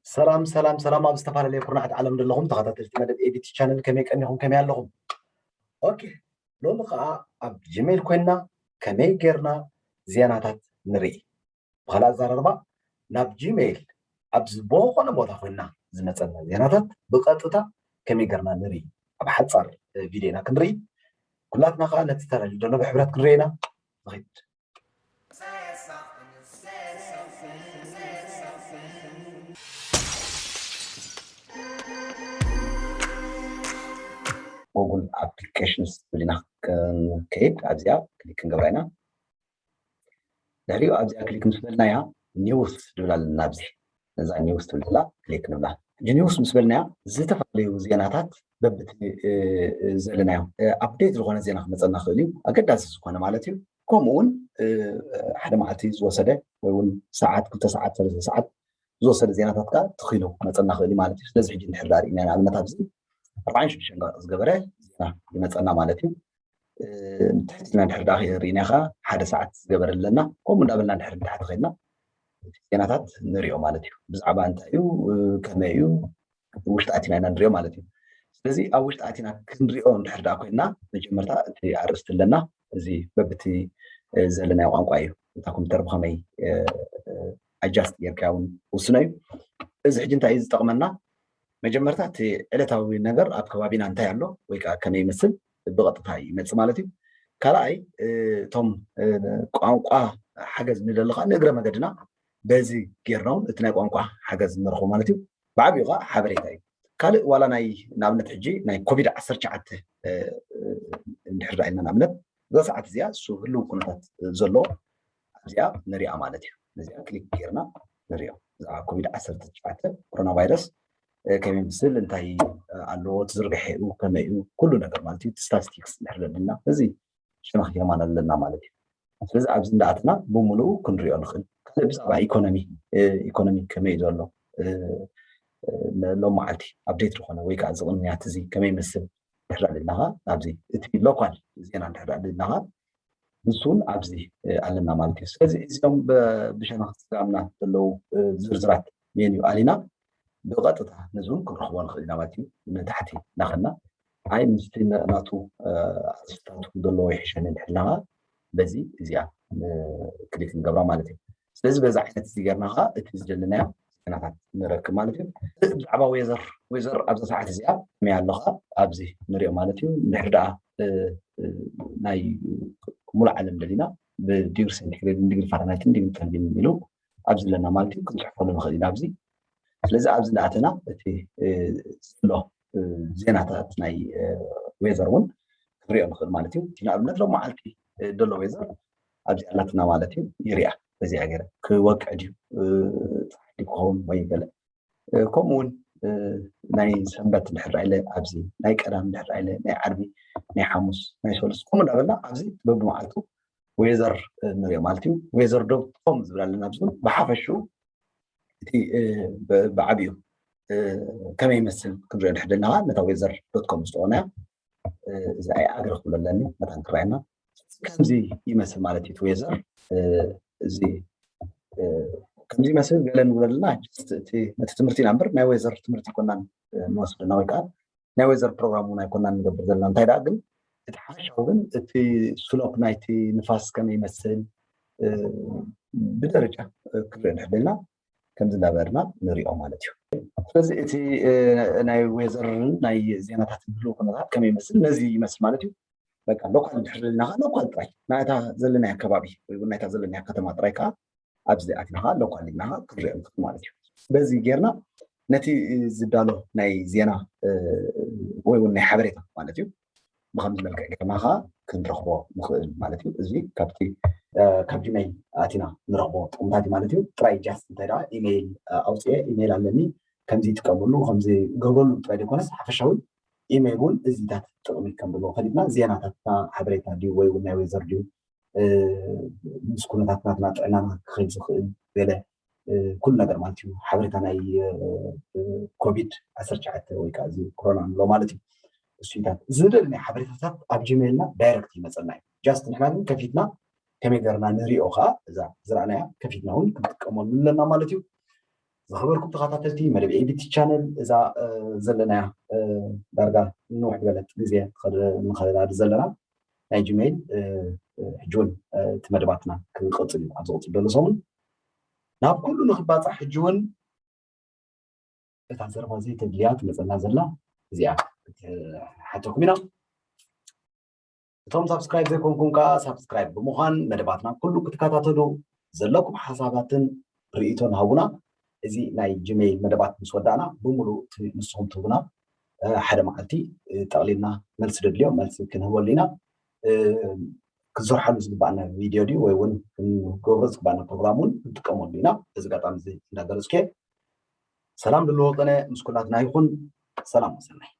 ሰላም ሰላም ሰላም፣ ኣብ ዝተፈላለየ ኩርናዓት ዓለም ዘለኹም ተኸታተልቲ መደብ ኤቢቲ ቻነል ከመይ ቀኒኹም፣ ከመይ ኣለኹም? ኦኬ፣ ሎሚ ከዓ ኣብ ጂሜል ኮይንና ከመይ ጌርና ዜናታት ንርኢ። ብኻልእ ኣዘራርባ፣ ናብ ጂሜል ኣብ ዝኾነ ቦታ ኮይንና ዝመፀና ዜናታት ብቐጥታ ከመይ ጌርና ንርኢ? ኣብ ሓፃር ቪድዮና ክንርኢ፣ ኩላትና ከዓ ነቲ ተረዲእ ዘሎ ብሕብረት ክንርኢ ኢና። ንኺድ። ጉግል ኣፕሊኬሽንስ ትብል ኢና ክንከይድ ኣብዚኣ ክሊክ ክንገብራ ኢና። ድሕሪኡ ኣብዚኣ ክሊክ ምስ በልናያ ኒውስ ትብል ኣለና። ኣብዚ ነዛ ኒውስ ትብል ዘላ ክሊክ ንብላ። ሕጂ ኒውስ ምስ በልናያ ዝተፈላለዩ ዜናታት በብቲ ዘለናዮ ኣፕዴት ዝኾነ ዜና ክመፀና ክእል እዩ፣ ኣገዳሲ ዝኾነ ማለት እዩ። ከምኡ እውን ሓደ መዓልቲ ዝወሰደ ወይ እውን ሰዓት ክልተ ሰዓት ሰለስተ ሰዓት ዝወሰደ ዜናታት ከዓ ትኺሉ ክመፀና ክእል እዩ ማለት እዩ። ስለዚ ሕጂ እንድሕር ዳኣ ርኢና ንኣብነት ኣብዚ ኣርባዓን ሽዱሽተን ደቂቕ ዝገበረ ዜና ይመፀና ማለት እዩ። ትሕት ኢልና እንድሕር ዳኣ ርኢና ከዓ ሓደ ሰዓት ዝገበረ ኣለና። ከምኡ እንዳበልና እንድሕር ንታሕቲ ከድና እቲ ዜናታት ንሪኦ ማለት እዩ። ብዛዕባ እንታይ እዩ፣ ከመይ እዩ፣ ውሽጢ ኣቲና ኢና ንሪኦ ማለት እዩ። ስለዚ ኣብ ውሽጢ ኣቲና ክንሪኦ እንድሕር ዳኣ ኮይንና መጀመርታ እቲ ኣርእስቲ ኣለና። እዚ በብቲ ዘለናዮ ቋንቋ እዩ። እታ ኮምፒውተር ብኸመይ ኣጃስት ጌርካያ እውን ውስኖ እዩ። እዚ ሕጂ እንታይ እዩ ዝጠቕመና? መጀመርታ እቲ ዕለታዊ ነገር ኣብ ከባቢና እንታይ ኣሎ ወይ ከዓ ከመይ ይመስል ብቐጥታ ይመፅእ ማለት እዩ። ካልኣይ እቶም ቋንቋ ሓገዝ ንደሊ ከዓ ንእግረ መገድና በዚ ጌርና እውን እቲ ናይ ቋንቋ ሓገዝ ንረኽቦ ማለት እዩ። ብዓብዩ ከዓ ሓበሬታ እዩ። ካልእ ዋላ ናይ ንኣብነት ሕጂ ናይ ኮቪድ ዓሰርተ ትሽዓተ እንድሕር ዳ ኢልና ንኣብነት እዛ ሰዓት እዚኣ እሱ ህልው ኩነታት ዘሎ ኣብዚኣ ንሪኣ ማለት እዩ። ነዚኣ ክሊክ ጌርና ንሪኦ ብዛዕባ ኮቪድ ዓሰርተ ትሽዓተ ኮሮና ቫይረስ ከመይ ምስል እንታይ ኣለዎ፣ ትዝርግሐኡ ከመይ እዩ፣ ኩሉ ነገር ማለት እዩ። ስታቲስቲክስ እንድሕር ዘለና እዚ ሸነኽ የማን ኣለና ማለት እዩ። ስለዚ ኣብዚ እንዳኣትና ብምሉኡ ክንሪኦ ንኽእል። ካልእ ብዛዕባ ኢኮኖሚ ኢኮኖሚ ከመይ እዩ ዘሎ ሎም መዓልቲ ኣፕዴት ዝኾነ ወይ ከዓ ዝቕንያት እዚ ከመይ ይመስል እንድሕር ኣለና ኣብዚ እቲ ሎካል ዜና እንድሕር ኣለና ንሱ እውን ኣብዚ ኣለና ማለት እዩ። ስለዚ እዚኦም ብሸነኽ ዝጋምና ዘለዉ ዝርዝራት ሜንዩ ኣሊና ብቐጥታ ነዚ እውን ክንረኽቦ ንኽእል ኢና ማለት እዩ። ንታሕቲ እናኸድና ኣይ ምስቲ ናቱ ኣርእስታት ዘለዎ ይሕሸኒ እንድሕር ኢልና በዚ እዚኣ ክሊክ ንገብራ ማለት እዩ። ስለዚ በዚ ዓይነት እዚ ጌርና ከዓ እቲ ዝደለናዮ ዜናታት ንረክብ ማለት እዩ። ብዛዕባ ዌዘር ዌዘር ኣብዛ ሰዓት እዚኣ ከመይ ኣሎ ከዓ ኣብዚ ንሪኦ ማለት እዩ። እንድሕር ደኣ ናይ ሙሉእ ዓለም ደሊና ብዲግሪ ሴንቲግሬድን ዲግሪ ፋረናይትን ዲግሪ ከልቪን ኢሉ ኣብዚ ኣለና ማለት እዩ። ክንፅሕፈሉ ንኽእል ኢና ኣብዚ። ስለዚ ኣብዚ እንዳኣተና እቲ ዘሎ ዜናታት ናይ ዌዘር እውን ክንሪኦ ንኽእል ማለት እዩ። ንኣብነት ሎም መዓልቲ ዘሎ ዌዘር ኣብዚ ኣላትና ማለት እዩ። ይሪኣ በዚኣ ገይረ ክወቅዕ ድዩ፣ ፀሓይ ድዩ ክኸውን ወይ ገለ። ከምኡ እውን ናይ ሰንበት እንድሕር ኢለ ኣብዚ ናይ ቀዳም እንድሕር ኢለ ናይ ዓርቢ ናይ ሓሙስ ናይ ሰሉስ ከምኡ እንዳበልና ኣብዚ በብመዓልቱ ዌዘር ንሪኦ ማለት እዩ። ዌዘር ዶት ኮም ዝብል ኣለና ኣብዚ እውን ብሓፈሽኡ እቲ ብዓብዩ ከመይ ይመስል ክንሪኦ እንድሕር ደለና ነታ ዌዘር ዶት ኮም ዝተኾነ እዛ ኣይ ኣግሪ ክብሎ ኣለኒ መታን ክረኣየና ከምዚ ይመስል ማለት እዩ። እቲ ዌዘር እዚ ከምዚ ይመስል ገለ ንብሎ ኣለና። ነቲ ትምህርቲ ኢና እምበር ናይ ዌዘር ትምህርቲ ኮናን ንወስደና ወይ ከዓ ናይ ዌዘር ፕሮግራም እውን ኣይኮናን ንገብር ዘለና። እንታይ ደኣ ግን እቲ ሓፈሻዊ ግን እቲ ስሎፕ ናይቲ ንፋስ ከመይ ይመስል ብደረጃ ክንርኢ ንሕደልና ከምዚ እናበርና ንሪኦ ማለት እዩ። ስለዚ እቲ ናይ ዌዘርን ናይ ዜናታት ዝህልው ኩነታት ከመይ ይመስል ነዚ ይመስል ማለት እዩ። በቃ ሎካል እንድሕር ደሊና ከዓ ሎካል ጥራይ ናይታ ዘለናዮ ከባቢ ወይ እውን ናይታ ዘለናዮ ከተማ ጥራይ ከዓ ኣብዚ ኣቲና ከዓ ሎካል ኢልና ከዓ ክንሪኦ ንኽእል ማለት እዩ። በዚ ጌርና ነቲ ዝዳሎ ናይ ዜና ወይ እውን ናይ ሓበሬታ ማለት እዩ ብከምዚ መልክዕ ጌርና ከዓ ክንረኽቦ ንኽእል ማለት እዩ። እዚ ካብቲ ካብ ጂሜል ኣቲና ንረኽቦ ጥቕምታት እዩ ማለት እዩ። ጥራይ ጃስት እንታይ ደኣ ኢሜይል ኣውፅኤ ኢሜይል ኣለኒ ከምዚ ይጥቀመሉ ከምዚ ገብረሉ ጥራይ ዘይኮነስ ሓፈሻዊ ኢሜይል እውን እዚታት ጥቕሚ ከም ዘለዎ ፈሊጥና ዜናታትና ሓበሬታ ድዩ ወይ እውን ናይ ዌዘር ድዩ ምስ ኩነታት ናትና ጥዕናና ክኸይድ ዝኽእል ገለ ኩሉ ነገር ማለት እዩ። ሓበሬታ ናይ ኮቪድ ዓሰርተ ትሽዓተ ወይ ከዓ እዚ ኮሮና ንብሎ ማለት እዩ። እሱታት ዝደለናዮ ሓበሬታታት ኣብ ጂሜይልና ዳይረክት ይመፀልና እዩ። ጃስት ንሕና ግን ከፊትና ከመይ ገርና ንሪኦ ከዓ እዛ ዝረኣናያ ከፊትና እውን ክንጥቀመሉ ኣለና ማለት እዩ። ዝኸበርኩም ተኸታተልቲ መደብ ኤቢቲ ቻነል እዛ ዘለናያ ዳርጋ ንውሕ ዝበለት ግዜ ንኸዳ ዘለና ዘለና ናይ ጂሜይል ሕጂ እውን እቲ መደባትና ክቕፅል እዩ ኣብ ዝቕፅል ዘሎ ሰሙን ናብ ኩሉ ንክባፃሕ ሕጂ እውን እታ ዘረባ ዘይተድልያ ትመፀና ዘላ እዚኣ ክትሓተኩም ኢና። እቶም ሳብስክራይብ ዘይኮንኩም ከዓ ሳብስክራይብ ብምዃን መደባትና ኩሉ ክትከታተሉ ዘለኩም ሓሳባትን ርእይቶን ሃቡና። እዚ ናይ ጂሜይል መደባት ምስ ወዳእና ብምሉእ እቲ ንስኹም ትህቡና ሓደ መዓልቲ ጠቕሊልና መልሲ ደድልዮ መልሲ ክንህበሉ ኢና። ክዝርሓሉ ዝግባኣና ቪድዮ ድዩ ወይ እውን ክንገብሮ ዝግባኣና ፕሮግራም እውን ክንጥቀመሉ ኢና። እዚ ኣጋጣሚ እዚ እንዳገለፅኩ ሰላም ልለወጠነ ምስ ኩላትና ይኹን። ሰላም ወሰናይ።